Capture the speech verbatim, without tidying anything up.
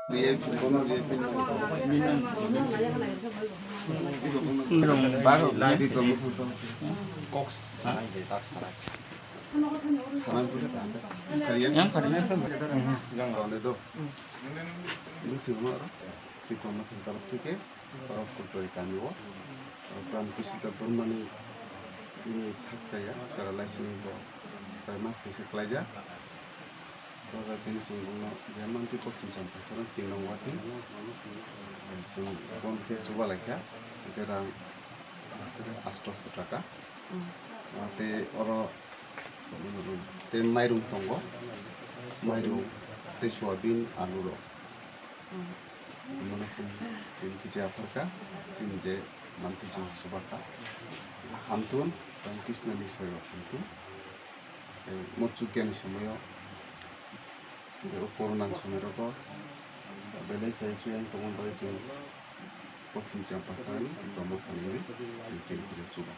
Reaction, kono reaction. Baro. Tito mo thang thang. Kok. Sanan pura tanda. Kariyan? Yang kariyan. Yang kariyan. Yang kariyan. Yang kariyan. Yang kariyan. Yang kariyan. Tito mo thang thang. Oro Fultori kami o, Ram Krishna Debbarmani bini sak chaya, tara laisini bo, tara mas kaisa klaijak. Bo jatini chwng bono je mantwi Poschim Champasarno tin nong wati. Chwng bon khe chuba laikha, hwnkhe rang asto so taka. Tei oro, tei mairung tongo, mairung tei soyabin, alu rok. Mano chwng tini kisa apharkha, chini je mantwi chwng chubakha. Hamtun, tei Krishnani soyo hamtun. Tei mochukya ni somoyo, je o corona ni somoi rogo, belai chai chuyang tongmani bagwi chwng Poschim Champasarni Brahma Thani ni tini kisa chuba.